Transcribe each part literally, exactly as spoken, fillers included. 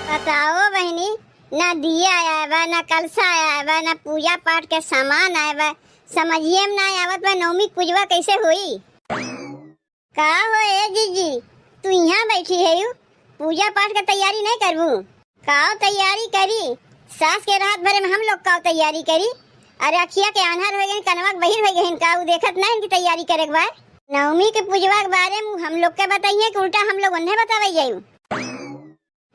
बताओ बहिनी, ना दिया आया बा, ना कलसा आया बा, ना पूजा पाठ के सामान आया बा। समझिए में ना आवत बा, नवमी के पूजवा कैसे होई? का हो ए जीजी, तू यहाँ बैठी है यू, पूजा पाठ के तैयारी नहीं करबू? काव तैयारी करी, सास के रहत भरे में हम लोग काव तैयारी करी? अरे अखिया के आन्हर हो गए, कनवा के बहिर हो गए, का उ देखत ना इनकी तैयारी करे के बा? नवमी के पूजवा के बारे में हम लोग के बताइए कि उल्टा हम लोग उन्हें बतावे जाई।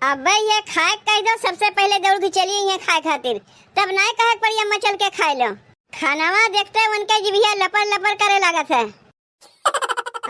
अबे ये खाए के कह दो, सबसे पहले दौड़ के चली अइहें खाए खातिर, तब नाय कहे के पड़ी अम्मा चल के खाए लो। खानावा देखते उनके जिभिया लपर लपर करे लागत है।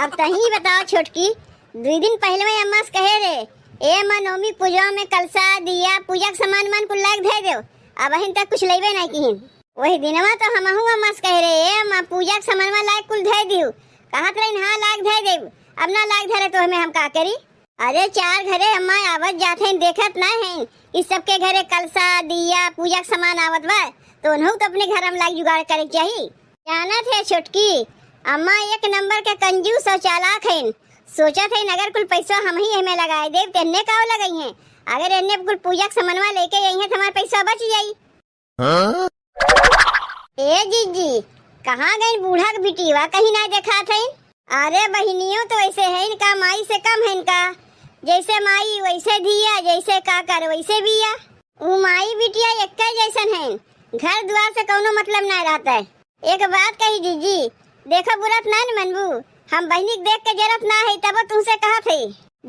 अब तही बताओ छोटकी, दुई दिन पहले में अम्मा से कहे रे, ए अम्मा नवमी पूजा में कलसा, दिया, पूजा के सामान मान कुल लायक धै देव, अबहिन तक कुछ लेबे नहीं किहिन। वही दिनवा तो हमहू अम्मा से कहे रे, ए अम्मा पूजा के सामान लायक कुल धै दियो, कहत रही हाँ लायक धै देव, अब ना लायक धरे तो हमें हम का करी? अरे चार घरे अम्मा आवत जात हैं, देखत ना हैं कि सबके घरे कलसा, दिया, पूजा के सामान आवत बा, तो उन्हों तो अपने घर में लाग जुगाड़ करे के चाही। जानत है छोटकी, अम्मा एक नंबर के कंजूस और चालाक हैं। सोचत हैं अगर कुल पैसा हम ही एमे लगाए देब, तो एन्ने का लगई हैं? अगर एन्ने कुल पूजा के सामानवा लेके आई हैं, तो हमार पैसा बच जाई। हाँ? ए जीजी, कहाँ गइन बूढ़ा के बिटिया, कहीं ना देखात हइन? अरे बहिनियों तो ऐसे है इनका, माई से कम है इनका। जैसे माई वैसे धिया, जैसे काकर वैसे बिया। उ माई बिटिया एक जैसन है, घर द्वार से कौनो मतलब ना रहता है। एक बात कही जीजी, देखो बुरा त ना न मनबू, हम बहिनी के देख के जरत ना है, तबो तुमसे कहत है।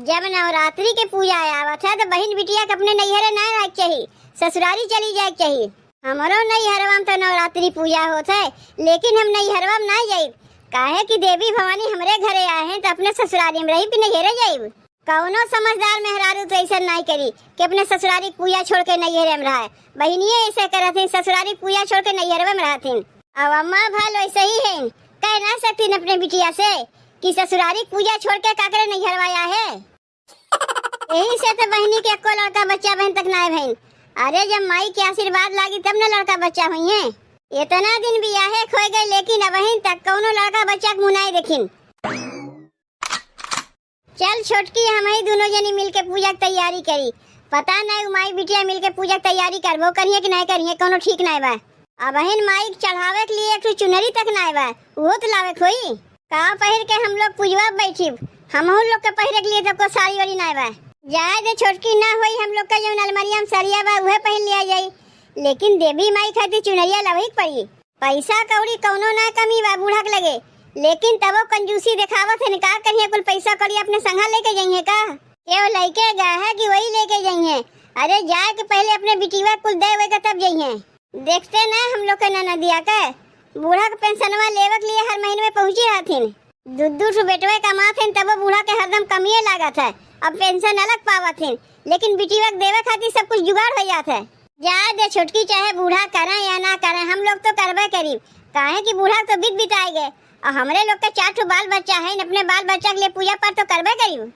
जब नवरात्रि के पूजा आवत है, तो बहिन बिटिया के अपने नैहरे ना रहे के चाही, ससुरारी चली जाए के चाही। हमरो नैहरवा में तो नवरात्रि पूजा होत है, लेकिन हम नैहरवा में ना जाइब, काहे कि देवी भवानी हमरे घरे आए हैं, तो अपने ससुरारी में रहिब कि नैहरे जाइब? कौनो समझदार मेहरारू तो ऐसा नाई करी कि अपने ससुरारी के पूजा छोड़ के नैहरे में रहे। बहिनिये ऐसे करत हैं, ससुरारी के पूजा छोड़ के नैहरवे में रहत हैं। अब अम्मा भल वैसे ही हैं, कह ना सकतीन अपने बिटिया से कि ससुरारी के पूजा छोड़ के काकरे नैहरवा आए है। यही से तो बहिनी के एको लड़का बच्चा बहन तक नाय भइन। अरे जब माई के आशीर्वाद लागी तब न लड़का बच्चा होइहें। इतना दिन बियाहे खोए गए लेकिन अबहिन तक कौनो लड़का बच्चा के मुँह नाय देखिन। चल छोटकी, हम ही दोनों जनी मिलके पूजा के तैयारी करी। पता नाय उ माई बिटिया मिलके पूजा के तैयारी करबो करिहें कि नाय करिहें, कौनो ठीक नाय बा। अबहिन माई के चढ़ावे के लिए एक ठो चुनरी तक नाय बा, उहो तो लावे के होई। का पहिर के हम लोग पूजवा बैठिब? हमहू लोग के पहिरे के लिए तो को साड़ी वाड़ी नाय बा। जाए दे छोटकी, ना होई हम लोग का जौन अलमारिया में सरिया बा उहे पहिर लिया जाई, लेकिन देवी माई खातिर चुनरिया लावे के पड़ी। पैसा कौड़ी कौनो ना कमी बा बूढ़ा के लगे, लेकिन तबो कंजूसी देखावत है, का करिए कुल पैसा कौड़ी अपने संगा लेके जाइए का? केव लइके गए है कि वही लेके जाइए? अरे जाए के पहले अपने बिटिया कुल दे वे के तब जाइए। देखते ना हम लोग के ननदिया के, बूढ़ा के पेंशनवा लेवे के लिए हर महीने में पहुँची रहथिन। दू दू ठो बेटवे कमात हैं, तबो बूढ़ा के हरदम कमिए लागत है। अब पेंशन अलग पावत हैं, लेकिन बिटिया के देवे खातिर सब कुछ जुगाड़ हो जात है। जाए दे छोटकी, चाहे बूढ़ा करें या ना करें, हम लोग तो करबे करीब, काहे कि बूढ़ा तो बीत बिताए गए। और हमरे लोग के चार ठो बाल बच्चा है, अपने बाल बच्चा के लिए पूजा पाठ तो करबे करीब।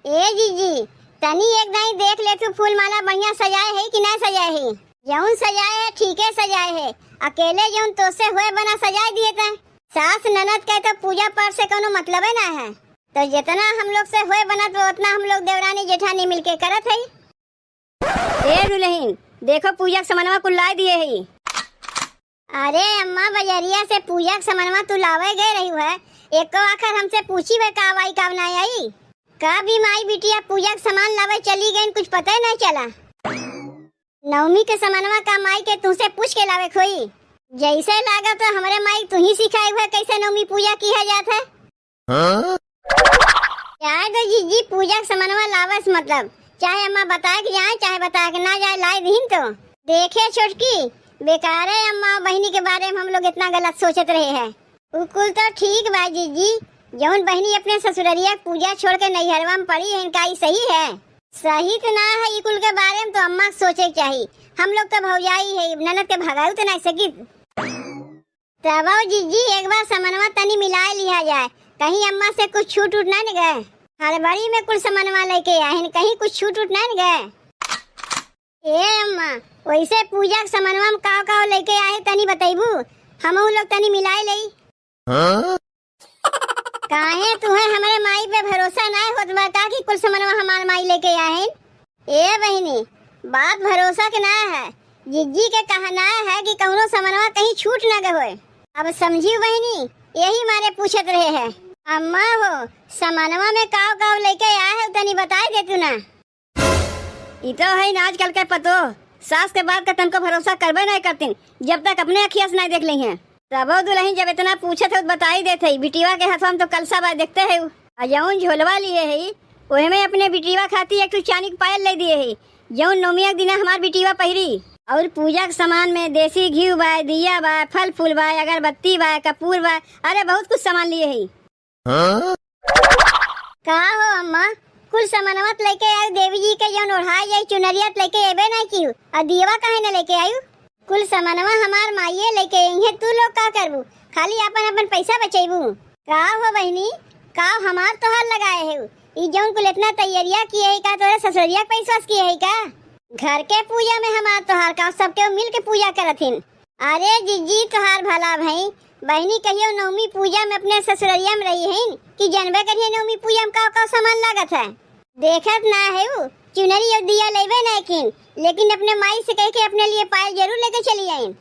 ए जीजी, तनी एक दाई देख ले तू, फूल माला बढ़िया सजाए है कि ना सजाए है? जौन सजाए है, ठीके सजाए है। अकेले जौन तोसे होए बना सजाए दिए तैं। सास ननद के तो पूजा पाठ से कोनो मतलबे ना है। तो जितना हम लोग से होए बनत बा, उतना हम लोग देवरानी जेठानी मिलके करत है। ए दुल्हन, देखो पूजा के सामानवा कुल लाए दिए है। अरे अम्मा, बजरिया से पूजा के सामानवा तू लावे गए रही है, एको आखर हमसे पूछी है का आई का ना आई? का भी माई बिटिया पूजा के सामान लावे चली गई, कुछ पता ही नहीं चला। नवमी के सामानवा का माई के तुमसे पूछ के लावे खोई? जैसे लागत तो हमरे माई तू ही सिखाई है कैसे नवमी पूजा किया जात है। हाँ? जाए दो जीजी, पूजा के सामानवा लावस मतलब, चाहे अम्मा बताए के जाए, चाहे बताए के ना जाए, लाए दीन तो। देखे छोटकी, बेकारे अम्मा बहिनी के बारे में हम लोग इतना गलत सोचत रहे हैं। उ कुल तो ठीक बा जीजी, जौन बहिनी अपने ससुररिया के पूजा छोड़ के नैहरवा में पड़ी है, इनका ई सही है? सही तो ना है, ई कुल के बारे में तो अम्मा के सोचे के चाही। हम लोग तो भौजाई है, ननद के भगाऊ तो नहीं सकित। तब आओ जीजी, एक बार समनवा तनी मिलाए लिहा जाए, कहीं अम्मा से कुछ छूट उठ ना न गए। हड़बड़ी में कुल समनवा लेके आहिन, कहीं कुछ छूट उठ ना न गए। ए अम्मा, वैसे पूजा के समनवा में का का लेके आए, तनी बतैबू, हमहू लोग तनी मिलाए लेई। हाँ? काहे तुहे हमरे माई पे भरोसा नाय होत बा का कि कुल समनवा हमार माई लेके आहिन? ए बहिनी, बात भरोसा के ना है। जिज्जी के कहना है कि कउनो समनवा कहीं छूट ना गए होए। अब समझिउ बहिनी, यही मारे पूछत रहे है। अम्मा हो, समनवा में काव काव लेके आए है, तनी बताई दे तू ना। ई तो है ना आजकल के पतो, सास के बात का तनको भरोसा करबे नहीं करतीन, जब तक अपने अखिया से नहीं देख लेइहें। तबो दुलहिन जब इतना पूछत है, बताई देत है, बिटिवा के हथवा में तो कलसा बा, देखते है। आ जौन झोलवा लिए है, ओहे में अपने बिटिवा खातिर एक ठो चानी के पायल ले दिए है, जौन नौमिया के दिना हमार बिटिवा पहिरी। और पूजा के सामान में देसी घी बा, दिया बा, फल फूल बा, अगरबत्ती बा, कपूर बा, अरे बहुत कुछ सामान लिए है। हाँ? का हो अम्मा, कुल सामानवा त लेके आयु, देवी जी के जौन ओढ़ाई जाई चुनरिया त लेके अबे नहीं किहु, और दियवा काहे न लेके आयु? कुल सामानवा हमार माइये लेके आई है, तू लोग का करबू? खाली अपन अपन पैसा बचैबू। का हो बहिनी, का हमार तोहार लगाए है? ई जौन कुल इतना तैयारिया किए है का, तोरे ससुरिया के पैसा से किए है का? घर के पूजा में हमार तोहार का, सबके मिल के पूजा करत हिन। अरे जिज्जी, तोहार भला भई, बहिनी कहियो नवमी पूजा में अपने ससुररिया में रही है कि जनबे करिए नवमी पूजा में का का सामान लागत है। देखत ना है उ, चुनरी और दिया लेबे ना किन, लेकिन अपने माई से कह के अपने लिए पायल जरूर लेके चली आइन।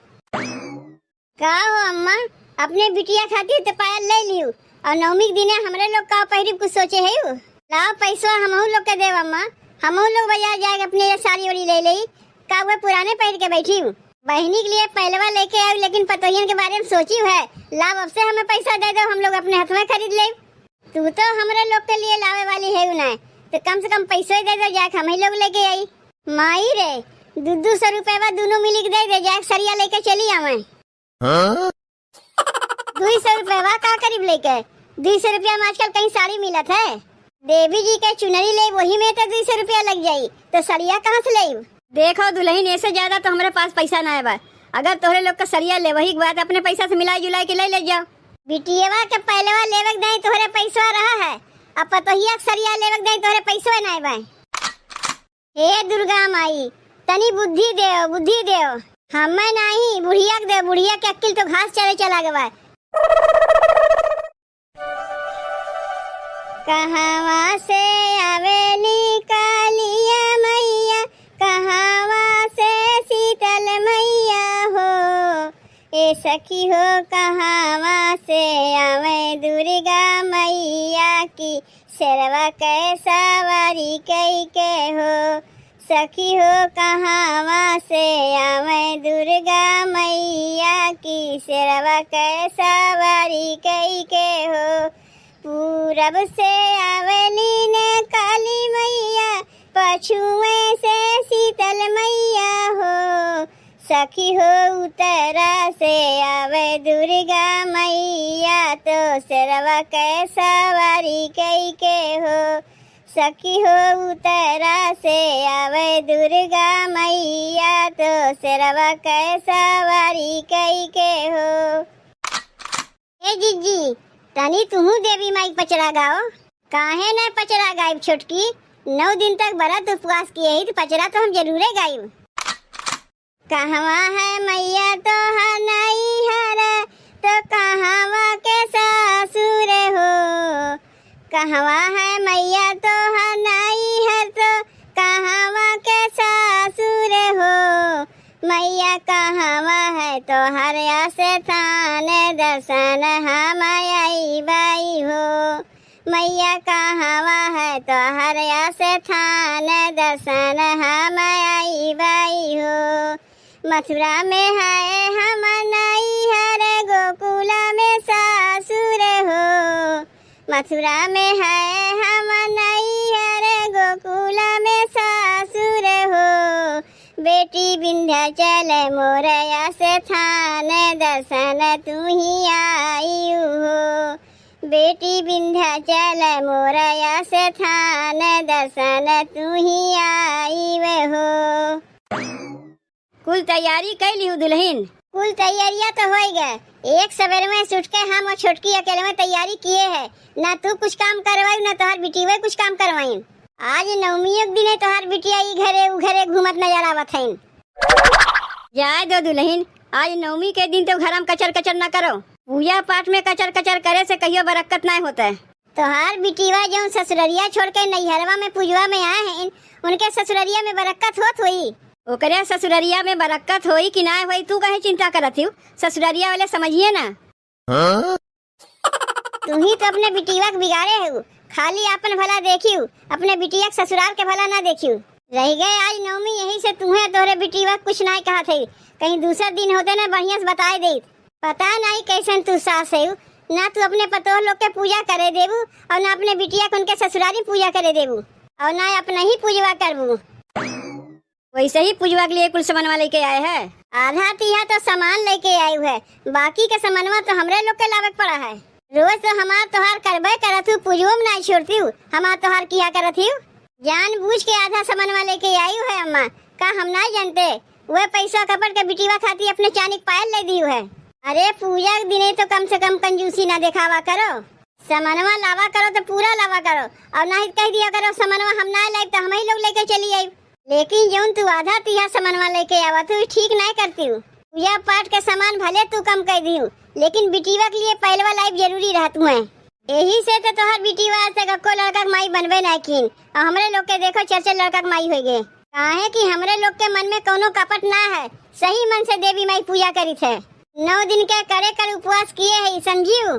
का हो अम्मा, अपने बिटिया खातिर तो पायल ले लियो, और नवमी के दिने हमरे लोग का पहिरी कुछ सोचे है उ? लाओ पैसवा हमहू लोग के देव अम्मा, हमहू लोग बाजार जाके अपने लिए साड़ी ओड़ी ले लेई, का वे पुराने पहिर के बैठी हूँ? बहिनी के लिए पहलवा लेके आयु, लेकिन पतोहियन के बारे में सोची है। लाओ अब से हमें पैसा दे दो, हम लोग अपने हाथ में खरीद ले। तू तो हमरे लोग के लिए लावे वाली है ना, तो कम से कम पैसो ही दे दो, जाके हम ही लोग लेके आई। माई रे, दू दू सौ रुपया दोनों मिली के दे दे, जाके सरिया लेके चली आवे। हाँ? दुई सौ रुपया का करीब लेके? दुई सौ रुपया में आजकल कहीं साड़ी मिलत है? देवी जी के चुनरी ले, वही में तो दुई सौ रुपया लग जाई, तो सड़िया कहाँ से लेब? देखो दुलहिन, ऐसे ज्यादा तो हमरे पास पैसा ना बा। अगर तोहरे लोग का सड़िया लेवही के बा, तो अपने पैसा से मिलाई जुलाई के ले ले जाओ। बिटियवा के पहलवा लेवे के दाई तोहरे पैसवा रहा है, अब पतोहिया के सड़िया लेवे के दाई तोहरे पैसवा ना बा। हे दुर्गा माई, तनी बुद्धि देव, बुद्धि देव। हमें नाही, बुढ़िया के देव, बुढ़िया के अक्किल तो घास चरे चला गवा। कहवा से आवेली कालिया मैया, कहवा से शीतल मैया हो। ए सखी हो, कहवा से आवे दुर्गा मैया की, शेरवा के सवारी कई के हो। सखी हो, कहवा से आवे दुर्गा मैया की, शेरवा के सवारी कई के हो। पूरब से आवेली ने काली मैया, पछुए से शीतल मैया हो। सखी हो, उत्तरा से आवे दुर्गा मैया, तो शेरवा के सवारी कई के हो। सखी हो, उत्तरा से आवे दुर्गा मैया, तो शेरवा के सवारी कई के हो। ए जिज्जी, तनी तुहू देवी माई पचरा गाओ। काहे ना पचरा गाइब छोटकी, नौ दिन तक व्रत उपवास किए ही तो पचरा तो हम जरूरे गाइब। कहवा है मैया तोहार नैहर, तो कहवा के सासुर हो। कहवा है मैया तोहार नैहर, तो कहवा के सासुर हो। मैया कहवा है तोहार स्थान, दर्शन हम अइबई हो। मैया कहवा है तोहार स्थान, दर्शन हम अइबई हो। मथुरा में है हम नैहर, गोकुला में सासुर हो। मथुरा में है हम नैहर, गोकुला में सासुर हो। बेटी विंध्याचल मोर स्थान, दर्शन तू ही आइउ हो। बेटी विंध्याचल मोर स्थान, दर्शन तू ही आइव हो। कुल तैयारी कइ लिहू दुलहिन? कुल तैयारिया तो होइ गए। एक सबेर में से उठ के हम और छोटकी अकेले में तैयारी किए है। ना तू कुछ काम करवाई, ना तोहार बिटिया कुछ काम करवाई। आज नवमियों के दिने तोहार बिटिया ई घरे उ घरे घूमत नजर आवत हईन। जाए दो दुलहिन, आज नवमी के दिन तो घर में कचर कचर ना करो। पूजा पाठ में कचर कचर करे से कहियो बरक्कत नाय होत है। तोहार बिटिवा जौन ससुररिया छोड़ के नैहरवा में पूजवा में आए हैं, उनके ससुररिया में बरक्कत होत होई? ओकरे ससुररिया में बरक्कत होई कि नाय होई, तू काहे चिंता करत हिउ? ससुररिया वाले समझिए ना। हाँ? तू ही तो अपने बिटिवा के बिगाड़े हो, खाली आपन भला देखियो, अपने बिटिया के ससुराल के भला ना देखियो। रह गए आज नवमी, यही से तुहे तोहरे बिटिवा कुछ नाय कहत है, कहीं दूसर दिन होते ना बढ़िया से बताए देत। पता नाई कैसन तू सास है, ना तू अपने पतोह लोग के पूजा करे देबू और ना अपने बिटिया के उनके ससुरारी पूजा करे देबू और ना अपने ही पूजवा करबू। वैसे ही पूजवा के लिए कुल सामानवा लेके आए हैं। आधा तीहा तो सामान लेके आयु है, बाकी के सामानवा तो हमरे लोग के लावे के पड़ा है। रोज तो हमार तोहार करबे करत हूँ, पूजवो में नाई छोड़ती हूँ, हमार तोहार किया करत हूँ। जान बूझ के आधा सामानवा लेके आयु है अम्मा, का हम नाई जानते? वह पैसा कपट के बिटिवा खाती अपने चांदी के पायल ले दियो है। अरे पूजा के दिने तो कम से कम कंजूसी ना दिखावा करो, सामानवा लावा करो तो पूरा लावा करो, और ना ही कह दिया करो सामानवा हम ना लाइब तो हम ही लोग लेके चली आइब। लेकिन जौन तू आधा तीहा सामानवा लेके आवत हूँ, ठीक नाय करती हूँ। पूजा पाठ के सामान भले तू कम कर दी हूँ, लेकिन बिटिवा के लिए पहलवा लाइब जरूरी रहत हुए। यही से तो तोहर बिटिवा आज तक अक्को लड़का के माई बनबे नाय कीन, और हमरे लोग के देखो चार चार लड़का के माई होई गए। काहे कि हमरे लोग के मन में कौनो कपट ना है, सही मन से देवी माई पूजा करित है। नौ दिन के कड़े कड़ उपवास किए है, समझियो?